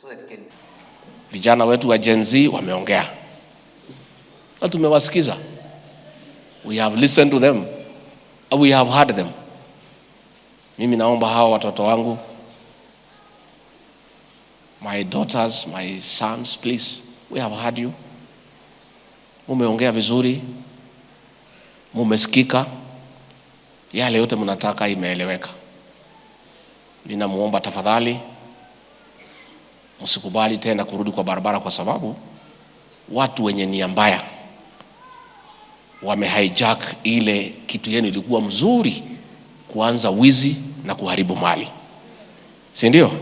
So that it can Vijana wetu wa Gen Z wameongea na tumewasikiza. We have listened to them. We have heard them. Mimi naomba hawa watoto wangu, my daughters, my sons, please, we have heard you. Mumeongea vizuri, mumesikika, yale yote mnataka imeeleweka. Ninamuomba tafadhali, msikubali tena kurudi kwa barabara, kwa sababu watu wenye nia mbaya wamehijack ile kitu yenu ilikuwa mzuri, kuanza wizi na kuharibu mali, si ndio?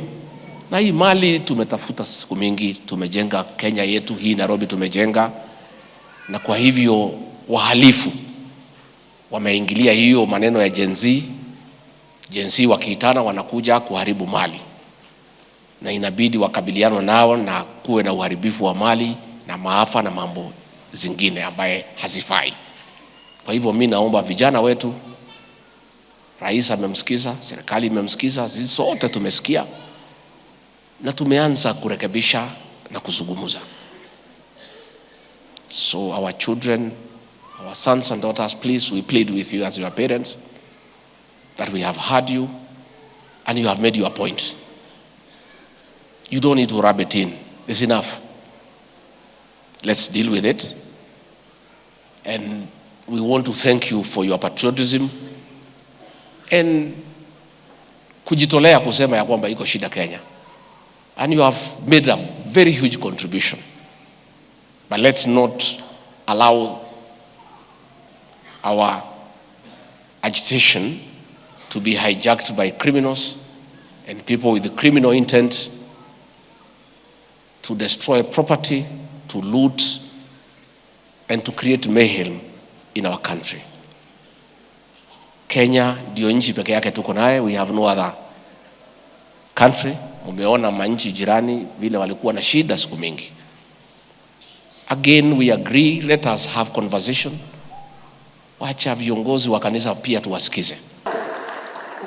Na hii mali tumetafuta siku mingi, tumejenga Kenya yetu hii, Nairobi tumejenga, na kwa hivyo wahalifu wameingilia hiyo maneno ya Gen Z. Gen Z wakiitana wanakuja kuharibu mali, na inabidi wakabilianwe nao na kuwe na uharibifu wa mali na maafa na mambo zingine ambaye hazifai. Kwa hivyo mi naomba vijana wetu, rais amemsikiza, serikali imemsikiza, sisi sote tumesikia na tumeanza kurekebisha na kuzungumza. So our children, our sons and daughters, please, we plead with you as your parents that we have heard you and you have made your point. You don't need to rub it in. It's enough. Let's deal with it. And we want to thank you for your patriotism and kujitolea kusema ya kwamba iko shida Kenya. And you have made a very huge contribution. But let's not allow our agitation to be hijacked by criminals and people with criminal intent to destroy property, to loot, and to create mayhem in our country. Kenya ndio nchi peke yake tuko naye, we have no other country. Mumeona manchi jirani vile walikuwa na shida siku mingi. Again, we agree, let us have conversation. Wacha viongozi wa kanisa pia tuwasikize.